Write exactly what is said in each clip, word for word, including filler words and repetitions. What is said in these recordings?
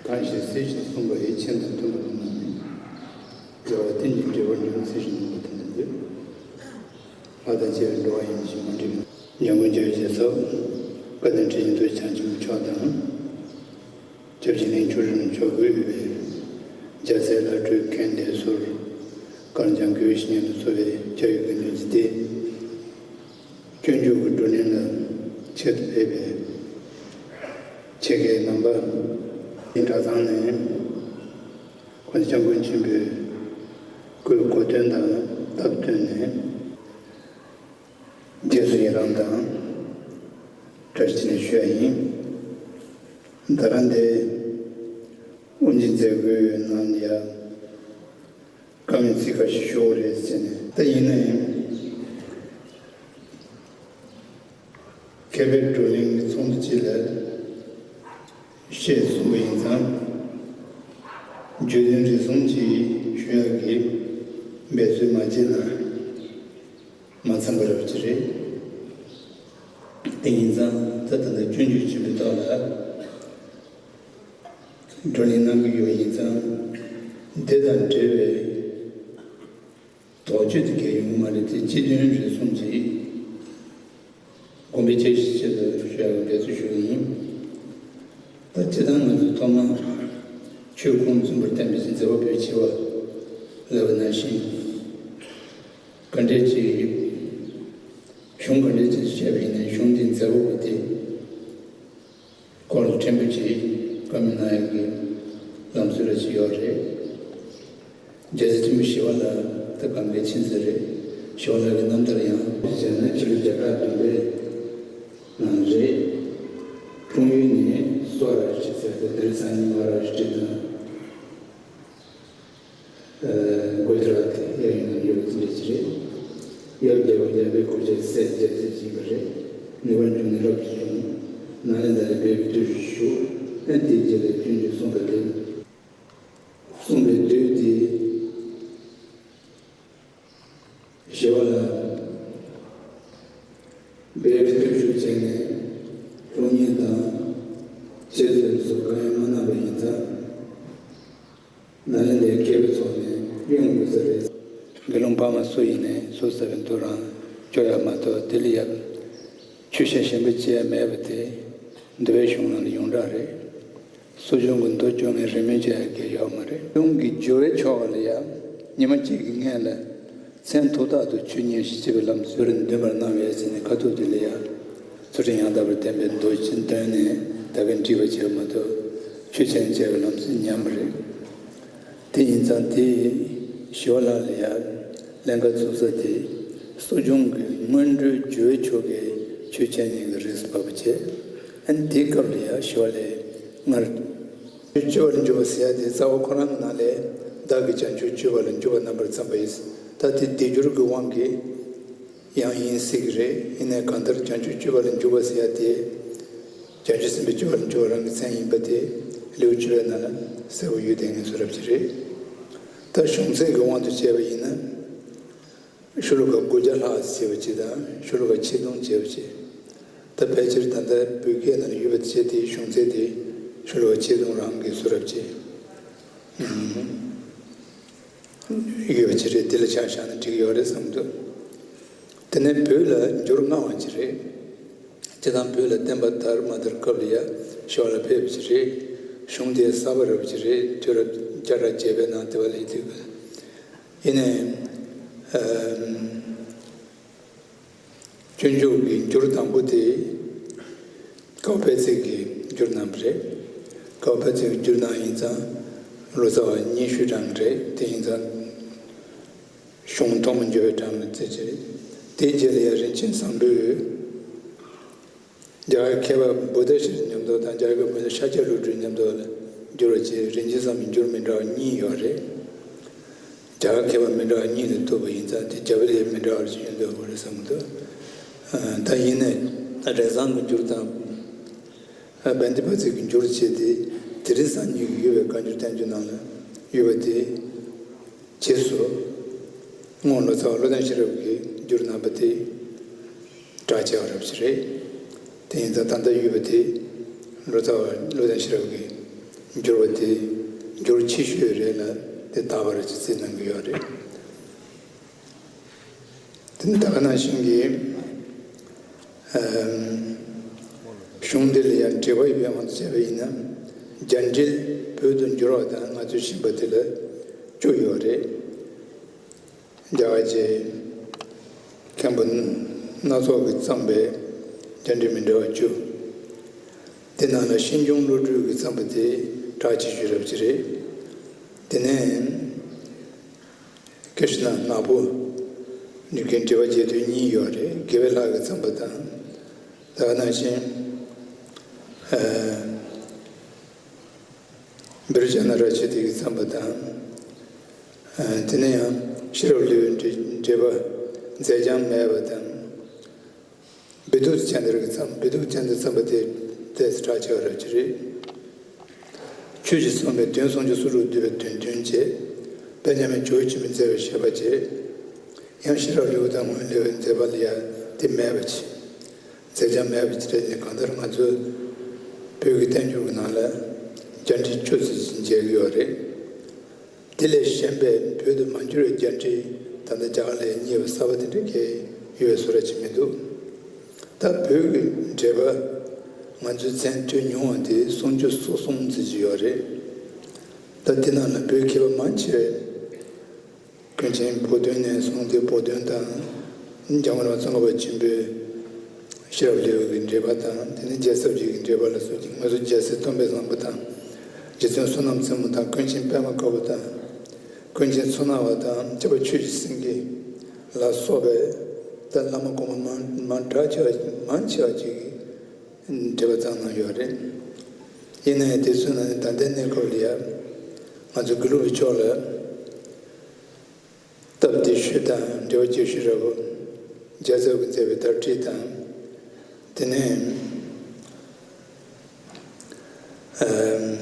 གང་ཞིག་གཟིགས་ཤིང་གསུངས་པ་ཡི། མཁྱེན་དང་མཐུན་པ་ལ་སྨོན་ནས། རྒྱལ་བ་དེ་ཉིད་འབྲེལ་བར་འགྱུར། གཟིགས་ཤིང་གསུངས་པ་དེ་ལ་འདུད། ལྷ་དང་བཅས་པའི་འགྲོ་བ་ཡིན་ཞེས་མ་འདྲིས་པའི། འཇམ་མགོན་རྒྱལ་བའི་ཞལ་ཟབ། བཀའ་དང་དྲིན་ཅན་ཐུགས་རྗེ་བྱང་ཆུབ་མཆོག་དང་། སྐྱབས་གཅིག་གླིང་བཅུ་རིམ་མཆོག་གིས་དབུས་པའི། རྒྱལ་སྲས་བླ་སྤྲུལ་མཁན་སྡེ་ཟུར། གར་འཆམ་དགེ་བའི་བཤེས་གཉེན་ལ་སོགས་པའི་སྐྱབས་ཡུལ་དགེ་འདུན་གྱི་སྡེ། སྤྱོད་འཇུག་གི་བགྲོ་གླེང་ལ་ཆེད་དུ་ཕེབས་པའི་ཆེད་མཁས་རྣམ་པ། འདི་གྲྭ་ཚང་ནས་ཁོང་སྐྱབས་མགོན་ཆེན་པོའི་སྐུའི་གོ་སྟོན་དང་སྟབས་བསྟུན་ནས། རྗེས་སུ་ཡི་རང་དང་བཀྲ་ཤིས་བདེ་ལེགས་ཞུ་ཡ་ཡིན། ད་རང་དེ་དབུ་འབྱེད་མཛད་སྒོའི་ནང་ལ་ཡ་བཀའ་མོལ་ཚིག་ཁ་ཤས་ཞུ་དགོས་རེད་ཟེར་ནས། ད་ཡིན་ན་ཡང་མཁས་པའི་བགྲོ་གླེང་གི་ཚོགས་འདུ་གཅིག་ལ་བཤད་གསུངས་པ་ཡིན་ཙང་། བརྗོད་དོན་རེ་ཟུང་ཅིག་ཞུ་ཡག་གི་འབད་རྩོལ་མ་བྱས་ན། མ་འཚམས་པ་རབ་ཅིག་རེད། དེ་ཡིན་ཙང་ད་ལྟ་ནས་སྤྱོད་འཇུག་ཆེན་པོའི་ཐོག་ལ་བགྲོ་གླེང་གནང་གི་ཡོད་ཡིན་ཙང་། འདི་དང་འབྲེལ་བའི་དོགས་གཅོད་དེ་གས་ཡོང་གི་མ་རེད་དེ། སྤྱི་དོན་རེ་ཟུང་ཅིག་དགོངས་པའི་ཆེད་ཞིག་ཆེད་དུ་ཞུ་ཡག་འབད་རྩོལ་ཞུ་གི་ཡིན། ད་སྤྱིར་བཏང་ང་ཚོ་ཐོག་མར་ཆོས་ཁུངས་བཙུན་པར་བསྟན་པའི་མཛད་པ་པོའི་ཆེ་བ་ལབ་པ་ནང་བཞིན། ག་འདྲས་ཅིག་གཞུང་ག་འདྲས་ཅིག་བཤད་པ་ཡིན་ན། གཞུང་འདིའི་མཛད་པ་པོ་དེ་སྐོར་ལ་ཕྲན་བུ་ཅིག་བཀའ་མོལ་གནང་ཡག་གི་ལམ་སྲོལ་ལ་ཅིག་ཡོད་རེད། རྒྱལ་སྲས་ཆེན་པོ་ཞི་བ་ལྷ་ད་གང་གའི་མཁྱེན་གསལ་རེད། ཞི་བ་ལྷ་གི་རྣམ་ཐར་ཡང་བྱས་ན་ཕྱི་ལོ་བརྒྱ་ཕྲག་བདུན་པའི་ནང་རེད། འཁྲུངས་ཡུལ་ནི་སོ་ར་རི་ཟེར་ཏེ། དེར་སང་ཉིན་མ་ར་རི་དང་། ཨ། གུ་ཇ་རཱ་ཏི་གཡས་གཡོན་ན་ཡོད་པ་དེ་འདྲ་ཅིག་རེད། ཡབ་རྒྱལ་པོ་རྒྱལ་པོའི་སྐུ་ཕྱྭའི་སྲས་རྒྱལ་སྲས་ཅིག་ཡིན་པ་རེད། ནུས་པ་འབྱུང་གནས་རབ་ཏུ་བྱུང་། ནཱ་ལེནྡྲ་ལ་བོད་ཀྱི་བརྟུལ་ཞུགས་ཞུ། ཨ། དེའི་རྗེས་ལ་སྤྱོད་འཇུག་གསུངས་པ་རེད། གསུངས་པའི་དུས་དེ། ཞི་བ་ལྷ་བོད་ཀྱི་བརྟུལ་ཞུགས་བྱས་ནས་སློབ་གཉེར་དང་འཆད་རྩོད་སོགས་གང་ཡང་མ་གནང་བ་ཡིན་ཙང་། ནཱ་ལེནྡྲའི་མཁས་པའི་ཚོགས་ནས་གཡོལ་དགོས་ས་རེད། དགེ་སློང་ཕ་མ་སུ་ཡིན་ནའི་སོ་སོ་བའི་འདུ་རང་སྐྱོ་ཡ་མ་གཏོགས། དེ་ལ་ཡ་ཆོས་བཤད་གཞན་པ་བྱེད་ཡ་མེད་པ་དེ་འདུལ་བའི་གཞུང་ནང་ལ་ཡོངས་གྲགས་རེད། སྲོལ་རྒྱུན་གྱི་མདོ་སྐྱོ་ངལ་རེ་སྨོན་བྱེད་ཡ་གལ་ཡོད་མ་རེད། གཞུང་གི་སྦྱོར་བའི་ཆོ་ག་ལ་ཡ་ཉི་མ་གཅིག་གི་སྔོན་ལ་མཚན་ཐོག་ཐག་ཏུ་ཆོས་ཉན་ཞིང་བྱེད་པའི་ལམ་སྲོལ་འདོན་པར་གནང་བས་ཟེར་ནས་ཁ་ཐུག་དེ་ལ་ཡ། ཚུལ་ཁྲིམས་ཡང་དག་པར་ལྡན་པའི་མདོ་ཅིག་འདོན་ནས་ད་གིན་བྲིས་པ་བྱས་མ་གཏོགས། ཆོས་ཆེན་བྱས་པའི་ལམ་སྲོལ་ཉམས་པ་རེད། དེ་ཡིན་ཙང་དེ་ཞི་བ་ལྷ་ལ་ཡ་ལན་ཁ་ཚུགས་ས་དེ། སྲོལ་རྒྱུན་གྱི་སྔོན་འགྲོའི་སྦྱོར་བའི་ཆོ་གའི་ཆོས་ཆེན་ཡིན་གྱི་རིས་སུ་བབས་པ་བྱས། ཨ་ནི་དེའི་སྐབས་ལ་ཡ་ཞི་བ་ལྷས་སྔར། སྤྱོད་པ་ལ་འཇུག་པ་ཟེར་ཡ་དེ་རྩ་བ་ཁོ་རང་གི་ནང་ལས་བདག་གིས་བྱང་ཆུབ་སྤྱོད་པ་ལ་འཇུག་པ་རྣམ་པར་བརྩམས་པ་ཡིན། ད་དེ་སྡེབ་སྦྱོར་གྱི་དབང་གིས་ཡང་ཡིན་སྲིད་ཀྱི་རེད། ཡིན་ནའི་གང་ལྟར་བྱང་ཆུབ་སྤྱོད་པ་ལ་འཇུག་པ་ཟེར་ཡ་དེ། བྱང་ཆུབ་སེམས་དཔའི་སྤྱོད་པ་ལ་འཇུག་པ་རང་གི་མཚན་ཡིན་པ་དེ་ལེའུ་བཅུ་པའི་ནང་ལ་གསལ་པོ་ཡོད་དེ་ངེས་སུ་རབ་ཅིག་རེད། ད་གཞུང་ཚད་ཀྱི་དབང་དུ་བྱས་པ་ཡིན་ན། ཤོ་ལོ་ཀ་དགུ་བརྒྱ་ལྷག་ཟེར་བ་ཅིག་དང་། ཤོ་ལོ་ཀ་ཆིག་སྟོང་བྱས་པ་ཅིག་ད་ཕལ་ཆེར་ད་ལྟ་བོད་སྐད་ནང་ཡོད་པ་བྱས་ཏེ། གཞུང་ཚད་དེ་ཤོ་ལོ་ཀ་ཆིག་སྟོང་རང་གི་བཟོ་འདྲ་ཅིག་ཡོད་པ་ཅིག་རེད། དེ་ལ་ཆ་བཞག་ན་འགྲིག་ཡོད་རེད་བསམ་འདུག་དེ་ནས་བོད་ལ་འགྱུར་སྔ་བ་ཅིག་རེད། སྤྱིར་བཏང་བོད་ལ་བསྟན་པ་དར་མ་དར་སྐབས་ལ་ཡ་ཞི་བ་ལྷ་ཕེབས་པ་ཅིག་རེད། གཞུང་དེ་གསར་པ་རབ་ཅིག་རེད། དུས་རབས་བརྒྱ་ཕྲག་བརྒྱད་པའི་ནང་དེ་བ་ལ་ཡིན་དུས། ཡིན་ནའི། ཨམ། སྤྱོད་འཇུག་གི་འགྱུར་དང་པོ་དེ་ཀའོ་པད་ཚལ་གྱིས་བསྒྱུར་གནང་བ་རེད། ཀའོ་པད་ཚལ་གྱིས་བསྒྱུར་གནང་ཡིན་ཙང་ལོ་ཙཱ་བ་ཉི་ཤུའི་གྲངས་རེད། དེ་ཡིན་ཙང་གཞུང་ཐོག་མ་འབྱོར་བའི་གྲངས་ལ་བརྩི་བྱས་རེད། དེའི་རྗེས་ལ་ཡང་རིན་ཆེན་བཟང་པོས། རྒྱ་གར་མཁས་པ་བུདྡྷ་ཤྲཱི་ཉམས་རྟོགས་དང་། རྒྱ་གར་བུདྡྷ་ཤཱཀྱ་བློ་གྲོས་ཉམས་རྟོགས་ལ་བསྒྱུར་བ་བྱས། རིན་ཆེན་བཟང་པོའི་འགྱུར་མི་འདྲ་བ་གཉིས་ཡོད་རེད། རྒྱ་གར་མཁས་པ་མི་འདྲ་བ་གཉིས་ལ་ཐུག་པ་ཡིན་ཙང་། དེ་རྒྱ་བོད་ལས་མི་འདྲ་བ་ཞིག་ཡོང་འདུག་པ་རེད་བསམ་གྱི་འདུག་ད་ཡིན་ནའི་རིན་བཟང་གི་འགྱུར་དང་། བན་དེ་པ་ཚལ་གྱི་འགྱུར་བྱས་ཏེ། དེ་རིང་སང་ཉིན་གྱི་ཡོད་པའི་བཀའ་འགྱུར་བསྟན་འགྱུར་ནང་ལ་ཡོད་པ་དེ། རྗེས་སུ་སྔོན་ལོ་ཙཱ་བ་བློ་ལྡན་ཤེས་རབ་ཀྱིས་བསྒྱུར་གནང་བ་དེ་གྲགས་ཆེ་བ་རབ་ཅིག་རེད། དེ་ཡིན་ཙང་ད་ལྟ་ཡོད་པ་དེ་ལོ་ཙཱ་བ་བློ་ལྡན་ཤེས་རབ་ཀྱིས་ འགྱུར་བ་དེ་འགྱུར་ཆེ་ཤོས་རེད་ལ་དེ་དག་པ་རེད་ཅེས་གསལ་གནང་གི་ཡོད་རེད། དེ་ནི་ད་ག་ནང་བཞིན་གྱི་ཨམ། གཞུང་འདི་ལ་ཡང་འགྲེལ་པ་ཡོད་པའི་དབང་དུ་བྱས་པ་ཡིན་ན། རྒྱ་འགྲེལ་བོད་དུ་འགྱུར་བ་དང་ང་ཚོས་ཤེས་པ་དེ་ལ་བཅུ་ཡོད་རེད། རྒྱ་གར་གྱི་མཁན་པོ་སྣ་ཚོགས་ཀྱིས་བརྩམས་པའི་རྒྱ་འགྲེལ་མི་འདྲ་བ་བཅུ། དེ་ནང་ལ་ཤིན་སྦྱོང་བློ་གྲོས་ཀྱིས་བརྩམས་པ་དེ་གྲགས་ཆེ་ཤོས་རབ་ཅིག་རེད། དེ་ནས་ཀྲིཤྞ་ནག་པོ་གཉིས་ཀྱི་འགྲེལ་པ་རྒྱས་བསྡུས་གཉིས་ཡོད་རེད། དགེ་བའི་ལྷ་གིས་བརྩམས་པ་དང་། ད་ག་ནང་བཞིན་ཨ། བི་རོ་ཙ་ན་ར་ཅི་ཏི་གིས་བརྩམས་པ་དང་། ཨ། དེ་ནས་ཡང་ཤེས་རབ་ལེའུའི་འགྲེལ་པ་མཛད་བྱང་མེད་པ་དང་། བི་དུ་ཙནྡྲ་གིས་བརྩམས། བི་དུ་ཙནྡྲས་བརྩམས་པ་དེ་ཏོག་ཙམ་གྲགས་ཆེ་བ་རབ་ཅིག་རེད། ཆོས་ཀྱིས་གསུངས་པའི་དོན་སུམ་ཅུ་སོ་དྲུག་བསྡུས་པའི་དོན་བདུན་བཅས། དཔེ་རྣམ་དབྱེ་ཇོ་བོ་རྗེ་བཙུན་མོས་མཛད་པའི་བཤད་པ་བཅས། ཡང་ཤེས་རབ་ལེའུ་དང་སྔོན་ལེའུའི་མཛད་པ་ལ་ཡང་དེ་མེད་པ་བྱས། མཛད་བྱང་མེད་པ་བྱས་ནས་གང་ལྟར་ང་ཚོའི་བོད་ཀྱི་བསྟན་འགྱུར་གྱི་ནང་ལ་རྒྱ་འགྲེལ་བཅུ་ཙམ་ཞིག་མཇལ་གྱི་ཡོད་རེད། དེ་ལས་གཞན་པའི་བོད་དུ་མ་འགྱུར་བའི་རྒྱ་འགྲེལ་ད་ལྟ་རྒྱ་གར་ལ་རྙེད་པ་གསར་པ་དེ་འདྲ་གང་ཡང་ཡོད་པའི་བཟོ་འདྲ་ཅིག་མི་འདུག་ད་བོད་ཀྱི་འགྲེལ་པ་ང་ཚོས་མཚན་ཐོས་མྱོང་བ་དེ་སུམ་ཅུ་སོ་གསུམ་ཙམ་ཅིག་ཡོད་རེད། ད་དེ་ནང་ལ་བོད་མཁས་པ་མང་ཆེ་བས། ཀུན་མཁྱེན་བོགས་འདོན་ནས་བཟུང་སྟེ་བོགས་འདོན་དང་། འཇམ་མགོན་རབ་བརྟན་ཙོང་ཁ་པ་ཆེན་པོས་ཤེས་རབ་ལེའུ་གི་འགྲེལ་པ་དང་། དེ་ནས་རྒྱལ་ཚབ་རྗེ་གི་འགྲེལ་པ་ལ་སོགས་ཀྱི། ང་ཚོ་རྒྱལ་སྲས་སྟོན་པའི་བཟང་པོ་དང་། རྗེ་བཙུན་བསོད་ནམས་རྩེ་མོ་དང་། ཀུན་མཁྱེན་པདྨ་དཀར་པོ་དང་། ཀུན་མཁྱེན་མཚོ་སྣ་བ་དང་། སྐྱབས་པ་ཆོས་ཀྱི་སེང་གེ་ལ་སོགས་པའི་ད་བླ་མ་གོང་མ་མང་མང་དྲགས་ཆེ་བ་མང་ཆེ་བ་ཅིག་གིས་འགྲེལ་པ་བརྩམས་གནང་ཡོད་རེད། ཡིན་ན་ཡང་དེ་ཚོའི་ནང་ནས་ད་ལྟའི་གནས་སྐབས་ལ་ཡང་ང་ཚོ་དགེ་ལུགས་པའི་ཕྱོགས་ལ། སྟབས་བདེ་ཤོས་དང་འགྲེལ་པ་རྒྱས་ཤོས་ར་བོ། རྒྱལ་ཚབ་ཀྱིས་མཛད་པའི་དར་ཊཱིཀ་དང་། དེ་ནས་ཨམ།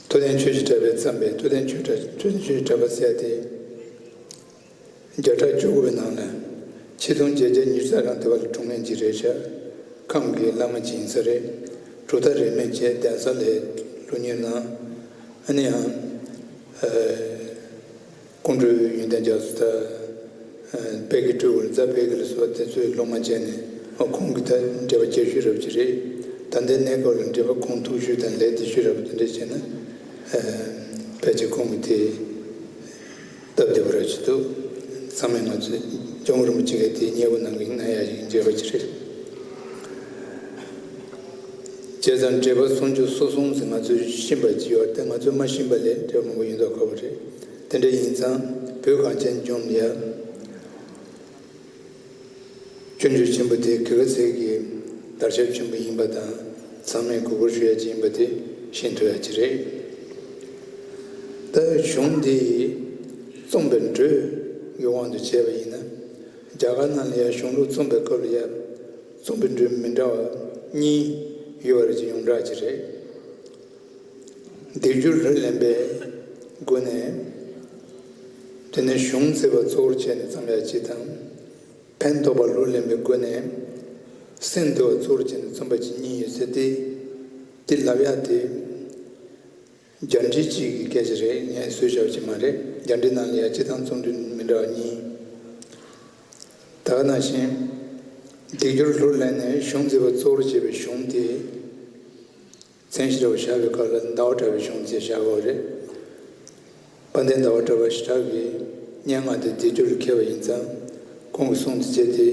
ཐུབ་བསྟན་ཆོས་ཀྱི་གྲགས་པས་བརྩམས་པའི་ཐུབ་བསྟན་ཆོས་གྲགས། ཐུབ་བསྟན་ཆོས་ཀྱི་གྲགས་པ་ཟེར་ཡ་དེ། བརྒྱ་ཕྲག་བཅུ་དགུ་པའི་ནང་ལ། ཆིག་སྟོང་བརྒྱད་བརྒྱ་ཉི་ཤུ་རྩ་གྲངས་དེ་བ་ལ་འཁྲུངས་མཁན་ཅིག་རེད་ཤག་ཁམས་ཀྱི་བླ་མ་ཅིག་ཡིན་ས་རེད། གྲུབ་མཐའ་རིས་མེད་བཅས་གདན་ས་ལ་སློབ་གཉེར་གནང་། ཨ་ནི་ཡང་། ཨ། ཀོང་སྤྲུལ་ཡོན་ཏན་རྒྱ་མཚོ་དང་། ཨ། དཔལ་གྱི་སྤྲུལ་སྐུ་རྫ་དཔལ་གྱི་ལ་སོགས་དེ་ཚོའི་སློབ་མ་བྱས་ནས། ཨ། ཁོང་གི་ད་འགྲེལ་པ་རྒྱས་ཤོས་རབ་ཅིག་རེད། ད་ལྟའི་གནས་སྐབས་ལ་འགྲེལ་པ་ཁུངས་ཐུག་ཤོས་དང་ལས་བདེ་ཤོས་རབ་དེ་འདྲ་བྱས་ན། ཨ། ཕལ་ཆེར་ཁོང་གི་དེ། སྟབས་བདེ་པོ་ར་ཅིག་འདུག་ཚང་མས་ང་ཚོས་ཇོ་མོ་རིན་པོ་ཆེ་གིས་དེ་མཉེས་པོ་གནང་གི་གནང་ཡག་ཅིག་མཛད་པ་ཅིག་རེད། བྱས་ཙང་འགྲེལ་པ་སུམ་ཅུ་སོ་གསུམ་ཟེར་ང་ཚོས་ཤེས་པ་ཅིག་ཡོད་རེད་དེ། ང་ཚོས་མ་ཤེས་པ་ལས་འགྲེལ་པ་མང་པོ་ཡོད་མདོག་ཁ་པོ་རེད། དེ་འདྲ་ཡིན་ཙང་བོད་གངས་ཅན་ལྗོངས་ལ་ཡ། སྤྱོད་འཇུག་ཆེན་པོ་དེ་ག་ག་ཚད་ཀྱི་དར་ཁྱབ་ཆེན་པོ་ཡིན་པ་དང་། ཚང་མས་གུས་བཀུར་ཞུ་ཡ་ཅིག་ཡིན་པ་དེ་ཤེས་ཐུབ་ཡ་ཅིག་རེད། ད་གཞུང་འདི་རྩོམ་པའི་འགྲོས་ཀྱི་དབང་དུ་བྱས་པ་ཡིན་ན། རྒྱ་གར་ནང་ལ་ཡང་གཞུང་ལུགས་རྩོམ་པའི་སྐབས་ལ་ཡང་རྩོམ་པའི་འགྲོས་མི་འདྲ་བ་གཉིས་ཡོད་པ་རེད། ཅིག་ཡོངས་གྲགས་ཅིག་རེད། སྡིག་སྦྱོར་ལྷུར་ལེན་པའི་སྒོ་ནས། དེ་ནས་གཞུང་བརྩེགས་པ་གཙོ་བོར་བྱས་ནས་རྩོམ་ཡ་གཅིག་དང་། ཕན་འདོགས་པ་ལྷུར་ལེན་པའི་སྒོ་ནས་སེམས་བདེ་བ་གཙོ་བོར་བྱས་ནས་རྩོམ་པ་གཅིག་གཉིས་ཡོད་ཚུལ་དེ། དེ་ལབ་ཡག་དེ་རྒྱ་འགྲེལ་གཅིག་གི་སྐད་ཆ་རེད། ངས་བཟོས་བཞག་པ་ཅིག་མ་རེད། རྒྱ་འགྲེལ་ནང་ལ་ཡང་སྤྱིར་བཏང་རྩོམ་འགྲོས་མི་འདྲ་བ་གཉིས། ད་ག་ནང་བཞིན། སྡིག་སྦྱོར་ལྷུར་ལེན་ནས་གཞུང་བརྩེགས་པ་གཙོ་བོར་བྱས་པའི་གཞུང་དེ། མཚན་ཞེ་དྲག་པོ་བཞག་པའི་སྐབས་ལ་ཟླ་བ་གྲགས་པའི་གཞུང་ཅེས་བཞག་ཡོད་རེད། དཔལ་ལྡན་ཟླ་བ་གྲགས་པ་ཞེ་དྲག་གིས་སྙན་ངག་དེ་སྡིག་སྦྱོར་ལ་མཁས་པ་ཡིན་ཙང་། ཁོང་གི་གསུང་དེ་བྱས་ཏེ།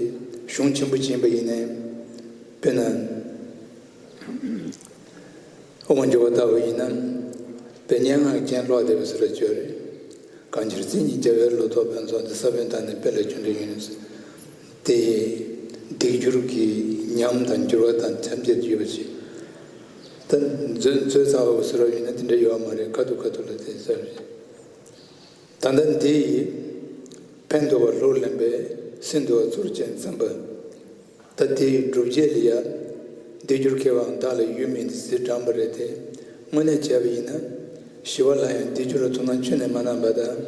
གཞུང་ཆེན་པོ་ཅིག་ཡིན་པ་ཡིན་ནའི། དཔེར་ན། དབུ་མ་འཇུག་པ་ལྟ་བུ་ཡིན་ན། དཔེ་སྙན་ངག་གི་རྒྱན་ཀློག་བསྡད་པའི་བཟོ་འདྲ་ཅིག་ཡོད་རེད། གང་ཕྱིར་རྩེ་གཉིས་རྒྱལ་བའི་ལོ་ཏོག་ཕུན་ཚོགས་འདི། ས་བོན་དང་ནི་དཔེ་ལ་རྒྱུ་འབྲས་ཡིན། དེ་སྡིག་སྦྱོར་གྱི་ཉམས་དང་འགྱུར་བ་དང་ཐམས་ཅད་ཡོད་པ་ཞིག་ད་མཛོད་མཛོད་ཚ་བ་ཟེར་བ་ཡིན་ན་དེ་འདྲ་ཡོད་མ་རེད། ཁ་ཐུག་ཁ་ཐུག་ལ་དེ་ཟེར་རེད། ད་ལྟ་འདི་ཡི་ཕན་འདོགས་པ་ལྷུར་ལེན་པའི་སེམས་འདུལ་བ་གཙོར་བྱས་བརྩམས་པ། ད་དེའི་སྒྲུབ་བྱེད་ལ་ཡང་སྡིག་སྦྱོར་མཁས་པའང་བདག་ལ་ཡོད་མིན་ཟེར་དྲངས་པ་རེད་དེ། དངོས་གནས་བྱས་པ་ཡིན་ན། ཞི་བ་ལྷ་ཡང་སྡིག་སྦྱོར་ལ་ཐུགས་སྣང་ཁྱོན་ནས་མ་གནང་པ་དང་།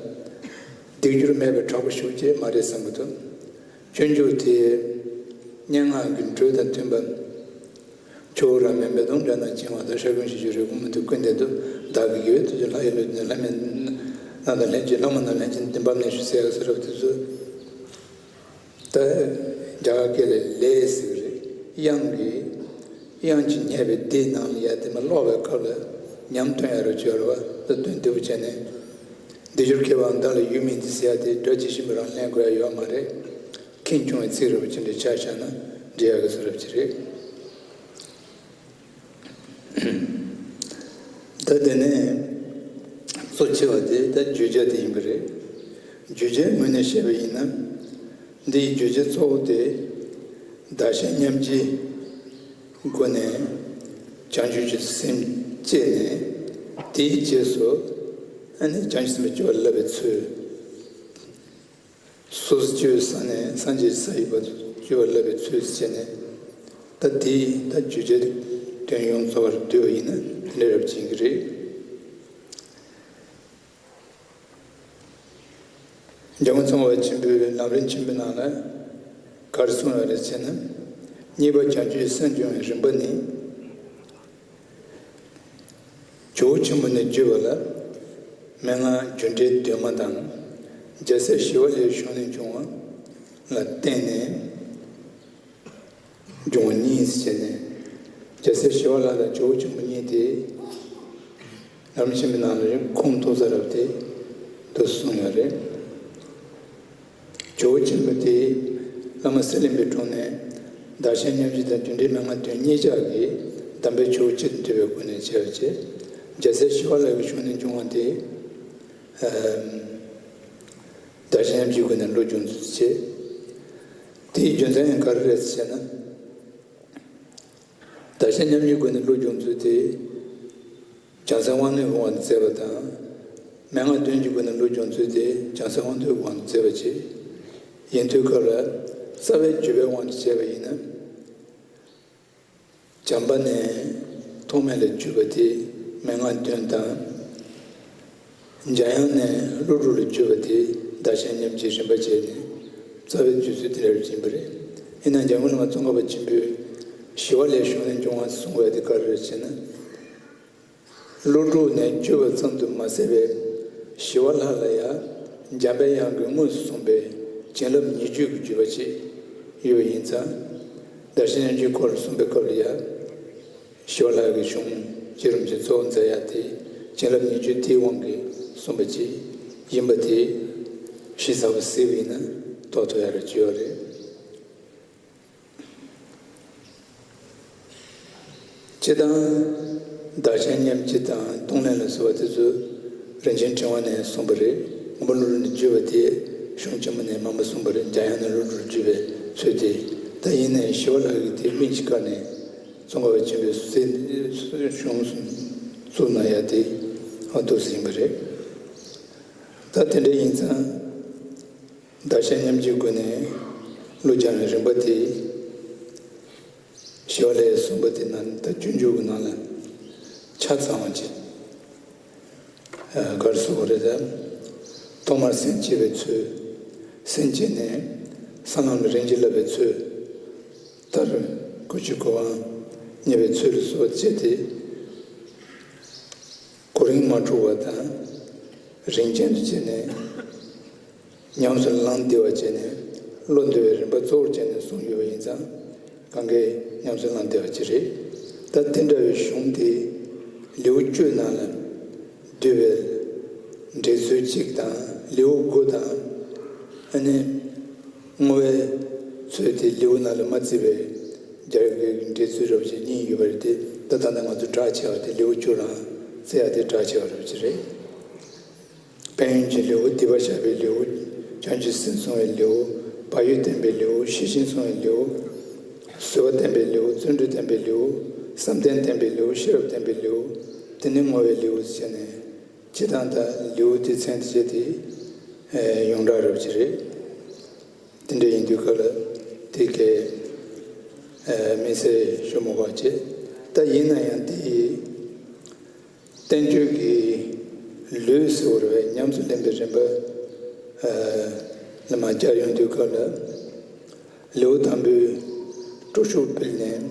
སྡིག་སྦྱོར་མེད་པའི་དྲག་པོ་ཞུགས་ཅེས་མ་རེད་བསམ་གྱི་འདུག་སྤྱོད་འཇུག་དེ་སྙན་ངག་གི་འགྲོས་དང་མཐུན་པ། ཁྱོད་རང་མེད་པའི་དོན་འདྲ་ན་བྱིང་བ་དང་། ཧྲལ་གོམས་ཤེས་བྱའི་རེ་སྐུལ་མི་འདུག་ཀུན་ལྡན་དུ། བདག་གིས་དགེ་བའི་ཐུགས་ཀྱིས་ལྷ་ཡི་ལུས་ནི། ལྷ་མིན་སྣ་དང་ལྷན་ཅིག་ལྷ་མིན་སྣ་ལྷན་ཅིག་འདུན་པ་མེད་ཞུ་ཟེར་ཡག་ཟེར་བ་དེ་ཚོ། ད་རྒྱ་གར་སྐད་ལ་ལས་ཟེར་གི་རེད། དབྱངས་ཀྱི་དབྱངས་ཀྱིས་བསྙད་པའི་དེའི་ནང་ལ་ཡ་དེ་མ་ཀློག་པའི་སྐབས་ལ་ཉམས་ཐོན་ཡག་རུ་བྱོས་ར་བ། ད་དོན་དེ་བུ་བྱས་ནས། འདི་ཞོར་མཁས་པའང་བདག་ལ་ཡུལ་མིན་ཏེ་ཟེར་ཡག་དེ་སྒྲ་ཇི་བཞིན་པ་རང་ལེན་དགོས་ཡག་ཡོད་མ་རེད། ཁེངས་སྐྱུང་བའི་ཚིག་ར་བ་ཅི་འདྲའི་ཆ་བཞག་ན་འགྲིག་ཡག་གི་བཟོ་ར་བ་ཅིག་རེད། ད་དེ་ནས་གཙོ་ཆེ་བ་དེ་ད་བརྗོད་བྱ་དེ་ཡིན་པ་རེད། བརྗོད་བྱའི་ངོས་ནས་བཤད་པ་ཡིན་ན། འདིའི་བརྗོད་བྱ་གཙོ་བོ་དེ་བདག་གཞན་མཉམ་བརྗེའི་སྒོ་ནས་བྱང་ཆུབ་ཀྱི་སེམས་བསྐྱེད་ནས། དེའི་རྗེས་སུ་ཨ་ནི་བྱང་ཆུབ་སེམས་དཔའི་སྤྱོད་པ་བསླབ་པའི་ཚུལ། སོ་སོ་སྐྱེ་བོའི་ས་ནས་སངས་རྒྱས་ས་ཡི་བར་དུ་སྐྱེ་བ་བསླབ་པའི་ཚུལ་བྱས་ནས། ད་དེའི་ད་བརྗོད་བྱའི་དོན་ཡོངས་རྫོགས་པར་བསྡུས་པ་ཡིན་ན་དེ་འདྲ་རབ་ཅིག་གི་རེད། འཇམ་མགོན་ཙོང་ཁ་པ་ཆེན་པོའི་ལམ་རིམ་ཆེན་པོའི་ནང་ལ་ག་རེ་གསུངས་ཡོད་རེད་ཟེར་ན། གཉིས་པ་བྱང་ཆུབ་སེམས་སྦྱོང་བའི་རིམ་པ་ནི། ཇོ་བོ་ཆེན་པོ་ནས་བརྒྱུད་པ་ལ། མན་ངག་རྒྱུ་འབྲས་གདོད་མ་དང་། རྒྱལ་སྲས་ཞི་བ་ལྷའི་གཞུང་ནས་འབྱུང་བ་ལ་བརྟེན་ནས་འབྱུང་བ་གཉིས་ཟེར་ནས། རྒྱལ་སྲས་ཞི་བ་ལྷ་དང་ཇོ་བོ་ཆེན་པོ་གཉིས་དེ་ལམ་རིམ་ཆེན་པོའི་ནང་ལ་ཁུངས་གཏུགས་ས་རབ་དེ་འདུག་གསུངས་ཡོད་རེད། ཇོ་བོ་ཆེན་པོ་དེ་བླ་མ་གསེར་གླིང་པའི་དྲུང་ནས་བདག་གཞན་མཉམ་བརྗེ་དང་རྒྱུ་འབྲས་མན་ངག་དོན་གཉིས་ཆར་གྱི་གདམས་པའི་ཆོས་གཅིག་ཏུ་འདུས་པའི་སྒོ་ནས་བྱས་པ་བྱས། རྒྱལ་སྲས་ཞི་བ་ལྷ་གི་གཞུང་ནས་འབྱུང་བ་དེ་བདག་གཞན་མཉམ་བརྗེའི་སྒོ་ནས་བློ་སྦྱོང་ཚུལ་བྱས། དེའི་རྒྱུ་མཚན་ཡང་ག་རེ་རེད་ཟེར་ན། བདག་གཞན་མཉམ་བརྗེའི་སྒོ་ནས་བློ་སྦྱོང་ཚུལ་དེ། བྱང་སེམས་དབང་རྣོན་གྱི་དབང་དུ་མཛད་པ་དང་། མན་ངག་དོན་གྱི་སྒོ་ནས་བློ་སྦྱོང་ཚུལ་དེ་བྱང་སེམས་དབང་རྟུལ་གྱི་དབང་དུ་མཛད་པ་བྱས། ཡིན་དུས་སྐབས་ལ་རྩ་བའི་བརྒྱུད་པའི་དབང་དུ་བྱས་པ་ཡིན་ན། བྱམས་པ་ནས་ཐོགས་མེད་ལ་བརྒྱུད་པ་དེ་མན་ངག་དོན་དང་། འཇམ་དབྱངས་ནས་ཀླུ་སྒྲུབ་ལ་བརྒྱུད་པ་དེ་བདག་གཞན་མཉམ་བརྗེའི་རིམ་པ་བྱས་ནས་རྩ་བའི་བརྒྱུད་ཚུལ་དེ་འདྲ་ཡིན་པ་རེད། ཡིན་ནའང་འཇམ་མགོན་བླ་མ་ཙོང་ཁ་པ་ཆེན་པོས་ཞི་བ་ལྷའི་གཞུང་ནས་འབྱུང་བ་གསུངས་པ་དེ་ག་རེ་རེད་ཟེར་ན། ཀླུ་སྒྲུབ་ནས་བརྒྱུད་པ་ཙམ་དུ་མ་ཟད་པའི་ཞི་བ་ལྷ་ལ་ཡང་འཇམ་པའི་དབྱངས་ཀྱིས་མངོན་སུམ་པའི་བྱིན་རླབས་ཉེར་སྦྱོར་གྱི་བརྒྱུད་པ་ཅིག་ཡོད་པ་ཡིན་ཙང་། བདག་གཞན་མཉམ་བརྗེའི་སྐོར་ལ་གསུངས་པའི་སྐབས་ལ་ཡང་། ཞི་བ་ལྷ་གི་གཞུང་བརྒྱུད་རིམ་གྱི་གཙོ་བོ་མཛད་ཡ་དེ་བྱིན་རླབས་ཉེར་སྦྱོར་དེའི་དབང་གིས་གསུངས་པ་ཅིག་ཡིན་པ་དེ་གཞི་གསར་པ་གཟིགས་པ་ཡིན་ན་རྟོགས་ཐུབ་ཡ་རེ་ཅིག་ཡོད་རེད། སྤྱིར་བཏང་བདག་གཞན་མཉམ་བརྗེ་དང་གཏོང་ལེན་ལ་སོགས་པ་དེ་ཚོ་རིན་ཆེན་ཕྲེང་བ་ནས་གསུངས་པ་རེད། མགོན་པོ་ཀླུ་སྒྲུབ་ནས་བརྒྱུད་པ་དེ་གཞུང་ཆེན་མོ་ནས་མང་པོ་གསུངས་པ་རེད། འཇམ་དབྱངས་ནས་ཀླུ་སྒྲུབ་ལ་བརྒྱུད་པའི་ཚུལ་དེ། ད་ཡིན་ནའི་ཞི་བ་ལྷ་གིས་དེ་སྨིན་གྱི་བཀར་ནས། ཙོང་ཁ་པ་ཆེན་པོས་གཞུང་གསུམ་བཙུགས་གནང་ཡ་དེ་ཨ་འདུག་སེ་ཡིན་པ་རེད། ད་དེ་འདྲ་ཡིན་ཙང་། བདག་གཞན་མཉམ་བརྗེའི་སྒོ་ནས་བློ་སྦྱང་བའི་རིམ་པ་དེ། ཞི་བ་ལྷས་གསུངས་པ་དེ་ནང་ད་སྤྱོད་འཇུག་གི་ནང་ལ་ཆ་ཚང་བ་ཅིག་ག་རེ་གསུངས་པ་རེད་ད། ཐོག་མར་སེམས་བསྐྱེད་པའི་ཚུལ། སེམས་བསྐྱེད་ནས་ས་ལམ་ལ་རིམ་གྱིས་བསླབ་པའི་ཚུལ། མཐར་སྐུ་སྤྱོད་གོ་འཕང་བརྙེས་པའི་ཚུལ་ལ་སོགས་བྱས་ཏེ། གོ་རིམ་མ་འཁྲུག་པ་དང་། རིམ་ཅན་དུ་བྱས་ནས། ཉམས་སུ་བླང་བདེ་བ་བྱས་ནས་བློ་འདུལ་བའི་རིམ་པ་གཙོ་བོར་བྱས་ནས་གསུངས་ཡོད་པ་ཡིན་ཙང་། གང་གའི་ཉམས་སུ་བླང་བདེ་བ་ཅིག་རེད། ད་དེ་འདྲ་བའི་གཞུང་དེ་ལེའུ་བཅུའི་ནང་ལ་བསྡུས་པའི་འགྲེལ་ཚུལ་གཅིག་དང་། ལེའུ་དགུ་དང་། ཨ་ནི་བསྔོ་བའི་ཚུལ་དེ་ལེའུ་ནང་ལ་མ་བརྩིས་པའི་རྒྱ་གར་གྱི་འགྲེལ་ཚུལ་རབ་ཅིག་གཉིས་ཡོད་པ་རེད་དེ། ད་ད་ལྟ་ང་ཚོ་གྲགས་ཆེ་བ་དེ་ལེའུ་བཅུ་རང་བརྩི་ཡ་དེ་གྲགས་ཆེ་བ་རབ་ཅིག་རེད། དཔལ་ཡོན་གྱི་ལེའུ། སྡིག་པ་བཤགས་པའི་ལེའུ། བྱང་ཆུབ་སེམས་གསུང་བའི་ལེའུ། བག་ཡོད་བསྟན་པའི་ལེའུ། ཤེར་ཕྱིན་གསུང་བའི་ལེའུ། བཟོད་པ་བསྟན་པའི་ལེའུ། བརྩོན་འགྲུས་བསྟན་པའི་ལེའུ། བསམ་གཏན་བསྟན་པའི་ལེའུ། ཤེས་རབ་བསྟན་པའི་ལེའུ། དེ་ནས་བསྔོ་བའི་ལེའུ་ཟེར་ནས། སྤྱིར་བཏང་ད་ལེའུ་དེ་མཚན་དེ་བྱས་ཏེ་ཡོངས་གྲགས་རབ་ཅིག་རེད། དེ་འདྲ་ཡིན་དུས་སྐབས་ལ་དེ་གའི་དམིགས་བསལ་ཞུ་མི་དགོས་པ་བྱས། ད་ཡིན་ན་ཡང་དེ་ཡི་བསྟན་བཅོས་ཀྱི་ལུས་ཟེར་བ་རེད་པས། ཉམས་སུ་ལེན་པའི་རིམ་པ་ལ་མར་བསྐྱར་ཡོང་དུས་སྐབས་ལ། ལེའུ་དང་པོའི་སྤྲོ་ཤུགས་སྤེལ་ནས་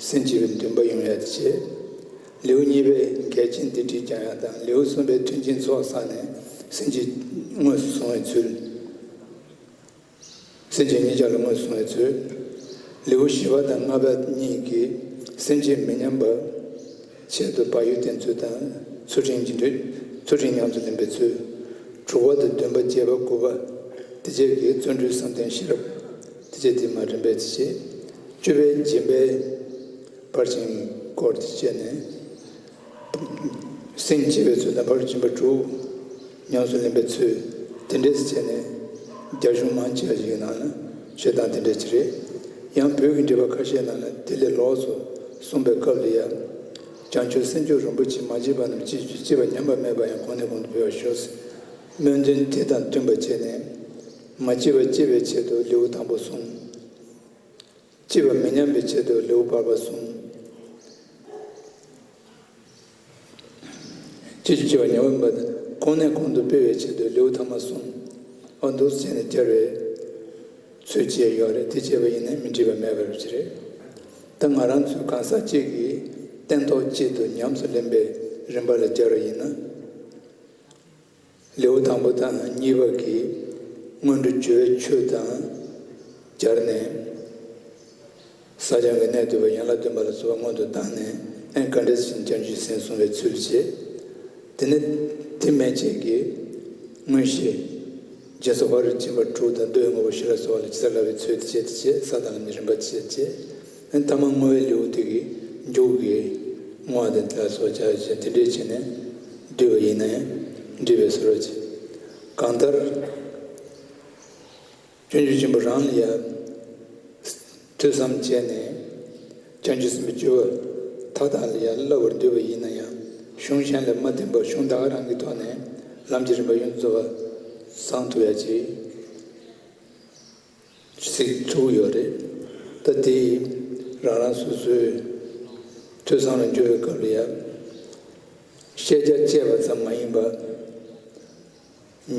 སེམས་བསྐྱེད་པའི་འདུན་པ་ཡོང་ཡ་དེ་བྱས། ལེའུ་གཉིས་པའི་འགལ་རྐྱེན་སྡིག་སྒྲིབ་སྦྱང་ཡ་དང་། ལེའུ་གསུམ་པའི་མཐུན་རྐྱེན་ཚོགས་བསགས་ནས་སེམས་བསྐྱེད་དངོས་སུ་བཟུང་བའི་ཚུལ། སེམས་བསྐྱེད་གཉིས་ཆར་ལ་དངོས་སུ་བཟུང་བའི་ཚུལ། ལེའུ་བཞི་པ་དང་ལྔ་པ་གཉིས་ཀྱིས་སེམས་བསྐྱེད་མི་ཉམས་པ་ཆེད་དུ་བག་ཡོད་བསྟེན་ཚུལ་དང་། ཚུལ་ཁྲིམས་ཀྱི་འདུན། ཚུལ་ཁྲིམས་ཉམས་སུ་ལེན་པའི་ཚུལ། དྲུག་པ་དང་བདུན་པ་བརྒྱད་པ་དགུ་པ་དེ་བྱས་ཀྱི་བརྩོན་འགྲུས་བསམ་གཏན་ཤེས་རབ་དེ་བྱས་དེ་མ་རིམ་པས་དེ་བྱས། བཅུ་པའི་སྦྱིན་པའི་ཕར་ཕྱིན་སྐོར་དེ་བྱས་ནས། སེམས་བསྐྱེད་པའི་ཚུལ་དང་ཕར་ཕྱིན་པ་དྲུག་ཉམས་སུ་ལེན་པའི་ཚུལ། དེ་འདྲས་བྱས་ནས་རྒྱ་གཞུང་མང་ཆེ་བ་ཞིག་གི་ནང་ལ་བཤད་སྟངས་དེ་འདྲས་ཅིག་རེད། ཡང་བོད་ཀྱི་འགྲེལ་པ་ཁ་ཤས་ནང་ལ་དེ་ལས་ལོགས་སུ་གསུངས་པའི་སྐབས་ལ་ཡང་། བྱང་ཆུབ་སེམས་མཆོག་རིན་པོ་ཆེ། མ་སྐྱེས་པ་རྣམས་སྐྱེ་བཅུག་སྐྱེས་པ་ཉམས་པ་མེད་པ་ཡང་གོང་ནས་གོང་དུ་འཕེལ་བར་ཤོག་ཟེར། སྨོན་འདུན་དེ་དང་བསྟུན་པ་བྱས་ནས། མ་སྐྱེས་པ་སྐྱེ་བའི་ཆེད་དུ་ལེའུ་དང་པོ་གསུངས། སྐྱེས་པ་མི་ཉམས་པའི་ཆེད་དུ་ལེའུ་བར་པ་གསུངས། སྐྱེ་བཅུག་སྐྱེས་པ་ཉམས་པ་མེད་པ་དང་གོང་ནས་གོང་དུ་སྤེལ་བའི་ཆེད་དུ་ལེའུ་ཐ་མ་གསུངས། ཨ། འདུག་སེ་བྱས་ནས་སྦྱར་བའི་ཚུལ་བཅས་ཡོད་རེད། དེ་བྱས་པ་ཡིན་ན་མི་འགྲིག་པ་མེད་པ་རེད། ད་ང་རང་ཚོའི་གང་ཟག་གཅིག་གིས་སྟན་ཐོག་གཅིག་ཏུ་ཉམས་སུ་ལེན་པའི་རིམ་པ་ལ་སྦྱར་བ་ཡིན་ན། ལེའུ་དང་པོ་དང་གཉིས་པ་གིས་སྔོན་འགྲོ་སྦྱོར་བའི་ཆོས་དང་སྦྱར་ནས། ས་སྦྱང་གི་གནད་བསྡུས་པ། ཡན་ལག་བདུན་པ་ལ་སོགས་པ་སྔོན་དུ་བཏང་ནས། ཨེ། ག་འདྲ་ཞིག་བྱང་ཆུབ་སེམས་བཟུང་བའི་ཚུལ་བྱེད། དེ་ནས་དེ་མན་ཆད་ཀྱི་མངོན་ཤེས། སྦྱིན་སོགས་ཕར་ཕྱིན་པ་དྲུག་དང་མདོ་ཡི་དངོས་པོ་བཞི་ལ་སོགས་པ་ལ་ཇི་ལྟར་བསླབ་པའི་ཚུལ་དེ་བྱས། དེ་བྱས་ས་དང་ལམ་གྱི་རིམ་པ་བྱས་བྱས། ཨེ། ཐ་མ་བསྔོ་བའི་ལེའུ་དེ་གི་མཇུག་གི་བསྔོ་བ་དེ་ལ་སོགས་བྱ་བྱས། དེ་འདྲས་བྱས་ནས་བསྡུས་པ་ཡིན་ན་ཡང་འགྲིག་པའི་བཟོ་འདྲ་བྱེད། གང་ལྟར། སྤྱོད་འཇུག་ཆེན་པོ་རང་ལ་ཡང་ཐོས་བསམ་བྱས་ནས་བྱང་ཆུབ་སེམས་དཔའི་སྤྱོད་པ་མཐའ་དག་ལ་ཡང་བསླབ་པར་འདོད་པ་ཡིན་ན་ཡང་། གཞུང་གཞན་ལ་མ་བརྟེན་པར་གཞུང་ད་ག་རང་གི་ཐོག་ནས་ལམ་གྱི་རིམ་པ་ཡོངས་སུ་རྫོགས་པ་བཟང་ཐུབ་ཡ་ཅིག་གཟིགས་ཐུབ་ཡོད་རེད། ད་དེ་རང་རང་སོ་སོའི་ཐོས་བསམ་ལ་འཇུག་པའི་སྐབས་ལ་ཡང་། ཤེས་བྱ་དཔྱད་པ་ཙམ་མ་ཡིན་པར།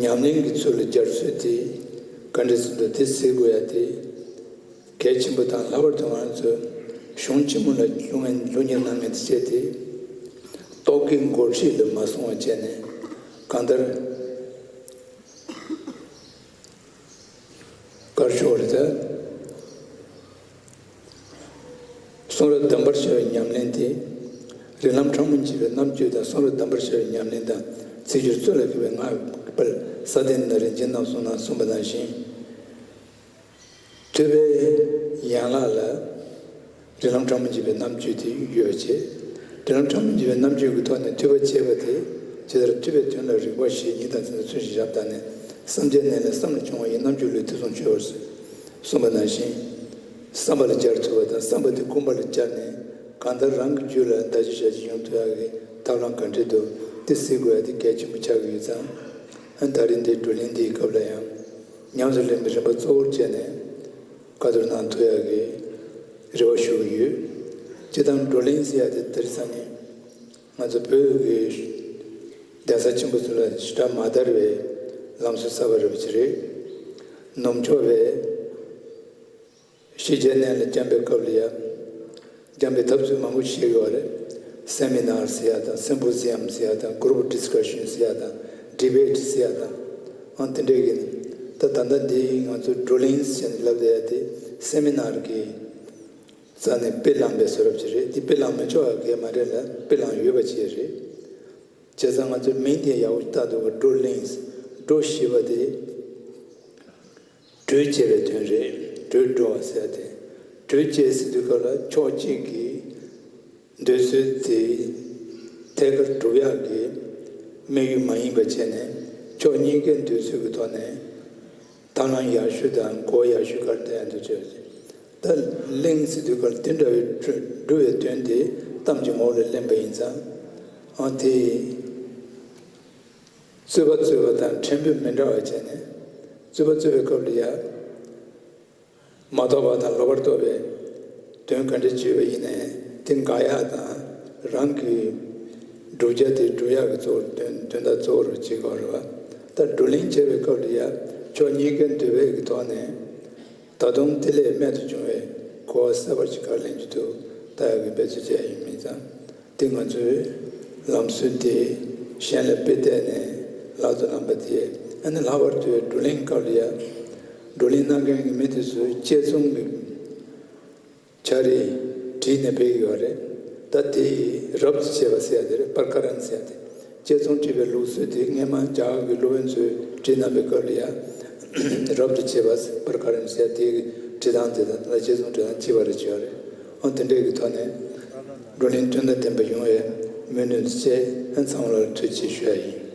ཉམས་ལེན་གྱི་ཚུལ་ལ་སྦྱར་ཚུལ་དེ་ག་འདྲ་ཟེར་འདུག་དེ་གཟིགས་དགོས་ཡ་དེ་གལ་ཆེན་པོ་དང་། ལྷག་པར་དུ་ང་ཚོས་གཞུང་ཆེན་མོ་ལ་སློབ་མཁན་སློབ་གཉེར་གནང་མཁན་དེ་བྱས་ཏེ། རྟོག་གེའི་སྒོར་གཞས་ལ་མ་སོང་བ་བྱས་ནས། གང་ལྟར། དཀར་ཕྱོགས་རེད་ད། གསུང་རབ་གདམས་པར་བྱ་བའི་ཉམས་ལེན་དེ། རིགས་ལམ་ཕྲ་མོ་འབྱེད་པའི་རྣམ་དཔྱོད་དང་། གསུང་རབ་གདམས་པར་བྱ་བའི་ཉམས་ལེན་དང་། ཚིག་སྦྱོར་རྩོད་ལ་མཁས་པའི་སྔགས་པར་སྲ་བརྟན་དང་རིན་ཆེན་རྣམ་གསུམ་ནང་གསུངས་པ་ནང་བཞིན། ཐོས་པའི་ཡན་ལག་ལ་རིགས་ལམ་ཕྲ་མོ་འབྱེད་པའི་རྣམ་དཔྱོད་དེ་ཡོད་པ་བྱས། རིགས་ལམ་ཕྲ་མོ་འབྱེད་པའི་རྣམ་དཔྱོད་ཀྱི་ཐོག་ནས་ཐོས་པ་བྱས་པ་དེ། ཇི་ལྟར་ཐོས་པའི་དོན་ལ་རིགས་པ་བཞི་ཉིད་དང་མཚན་ཉིད་མཚོན་ཞིང་ཞབས་བཏགས་ནས། བསམ་གྱིས་མནན་ལ་བསམ་ལས་བྱུང་བ་ཡི། རྣམ་དཔྱོད་ལུས་ཐེ་ཚོམ་སྤྱོད་པར་གསུངས་པ་ནང་བཞིན། བསམ་པ་ལ་སྦྱར་ཐུབ་པ་དང་། བསམ་པ་དེ་སྒོམ་པ་ལ་སྦྱར་ནས་གང་ལྟར་རང་གི་རྒྱུད་ལ་བདག་གཅིག་བྱ་གཅིག་ཡོང་ཐུབ་ཡག་གི་ཐབས་ལམ་ག་འདྲས་འདུག་དེ་གཟིགས་དགོས་ཡ་དེ་གལ་ཆེན་པོ་ཆགས་ཀྱི་ཡོད་ཙང་། ད་རིང་འདིའི་བགྲོ་གླེང་འདིའི་སྐབས་ལ་ཡང་ཉམས་སུ་ལེན་པའི་རིམ་པ་གཙོ་བོར་བྱས་ནས་བཀའ་བསྡུར་གནང་ཐུབ་ཡག་གི་རེ་བ་ཞུ་གི་ཡོད། སྤྱིར་བཏང་བགྲོ་གླེང་ཟེར་ཡ་དེ་དེ་རིང་སང་ཉིན་ང་ཚོ་བོད་ཀྱི་གདན་ས་ཆེན་པོ་ཚོ་ལ་ཞེ་དྲག་མ་དར་བའི་ལམ་སྲོལ་གསར་པ་རེད་པ་ཅིག་རེད། ནུབ་ཕྱོགས་པའི་ཕྱི་རྒྱལ་ནང་ལ་བསྐྱངས་པའི་སྐབས་ལ་ཡང་། བསྐྱངས་པའི་ཐབས་ཚུལ་མང་པོ་ཞིག་ཡོད་རེད། སེ་མི་ནར་ཟེར་ཡ་དང་། སིམ་པོ་ཟི་ཡམ་ཟེར་ཡ་དང་། གུ་རུབ་ཌི་སི་ཀ་ཤན་ཟེར་ཡ་དང་། ཌི་བེ་ཊི་ཟེར་ཡ་དང་། ཨང་། དེ་འདྲས་ཀྱི། ད་ད་ལྟ་འདི་ང་ཚོ་བགྲོ་གླེང་ཟེར་ནས་ལབ་བསྡད་ཡ་དེ་སེ་མི་ནར་གྱི་རྩ་ནས་དཔེ་བླངས་པའི་བཟོ་འདྲ་ཅིག་རེད། འདི་དཔེ་བླངས་མི་ཆོག་པ་གང་ཡང་མ་རེད་ལ། དཔེ་བླངས་ཡོད་པ་ཅིག་རེད། བྱས་ཙང་ང་ཚོས་མིང་དེ་ཡག་པོ་བཏགས་འདུག་ག་བགྲོ་གླེང་། བགྲོ་ཞེས་པ་དེ་གྲོས་བྱས་པའི་དོན་རེད། གྲོས་བགྲོ་བ་ཟེར་ཏེ། གྲོས་བྱས་ཟེར་དུས་སྐབས་ལ་ཕྱོགས་གཅིག་གི་འདོད་ཚུལ་དེ་ཐད་ཀར་སྒྲུབ་ཡག་གི་དམིགས་ཡུལ་མ་ཡིན་པ་བྱས་ནས། ཕྱོགས་གཉིས་ཀའི་འདོད་ཚུལ་གྱི་ཐོག་ནས་ཐབས་ལམ་ཡག་ཤོས་དང་གོ་བ་ཡག་ཤོས་ག་རེ་བཏོན་ཡག་འདོད་བྱས་པ་བྱས། ད་གླེང་ཟེར་དུས་སྐབས་དེ་འདྲ་བའི་སྒྲུབ་པའི་དོན་དེ་གཏམ་གྱི་ངོ་བོ་ལ་ལེན་པ་ཡིན་ཙང་། ཨང་། དེ་རྩོད་པ་རྩོད་པ་དང་ཕྲན་བུ་མི་འདྲ་བ་བྱས་ནས། རྩོད་པ་རྩོད་པའི་སྐབས་ལ་ཡང་། མ་རྟོགས་པ་དང་ལོག་པར་རྟོག་པའི་དོན་ག་འདྲ་བརྗོད་པ་ཡིན་ནའི་དེ་འགལ་ཡག་དང་། རང་གི་བསྒྲུབ་བྱ་དེ་སྒྲུབ་ཡག་གི་གཙོ་བོར་དོན། དོན་དག་གཙོ་བོར་བྱེད་དགོས་རེད་པ། ད་བགྲོ་གླེང་བྱེད་པའི་སྐབས་ལ་ཡང་ཕྱོགས་གཉིས་ཀའི་འདོད་པའི་གི་ཐོག་ནས། ད་དུང་དེ་ལས་རྨད་དུ་བྱུང་བའི་གོ་བ་གསར་པ་ཞིག་ག་རེ་ལེན་རྒྱུ་འདུག་ལྟ་ཡག་གི་འབད་རྩོལ་བྱས་ཡིན་མིན་ཙང་། དེ་ང་ཚོའི་ལམ་སྲོལ་དེ་གཞན་ལ་དཔེ་བལྟས་ནས་ལག་ཏུ་བླངས་པ་དེ། ཨ་ནི་ལྷག་པར་དུ་བགྲོ་གླེང་སྐབས་ལ་ཡ། བགྲོ་གླེང་གནང་མཁན་གྱི་མི་དེ་ཚོས་དཔྱད་རྩོམ་གྱི་བྱ་རིགས་བྲིས་ནས་ཕེབས་ཡོད་རེད། ད་དེ་རབ་ཏུ་བྱེད་པ་ཟེར་ཡ་དེ་རེད། པར་ཀ་རན་ཟེར་ཡ་དེ། དཔྱད་རྩོམ་བྲིས་པའི་ལུགས་སྲོལ་དེ་སྔས་མ་རྒྱ་གར་གྱི་སློབ་དཔོན་ཚོས་བྲིས་གནང་པའི་སྐབས་ལ་ཡ། རབ་ཏུ་བྱེད་པ་པར་ཀ་རན་ཟེར་ཡ་དེ་གི་བྲིས་སྟངས་དེ་དང་ད་དཔྱད་རྩོམ་བྲིས་སྟངས་གཅིག་པ་རེད་བྱས་ཡོད་རེད། ཨང་དེ་འདྲས་ཀྱི་ཐོག་ནས་བགྲོ་གླེང་དོན་དང་ལྡན་པ་ཡོང་བའི་སྨོན་འདུན་བཅས་ཚང་མ་ལ་ཐུགས་རྗེ་ཆེ་ཞུ་ཡ་ཡིན།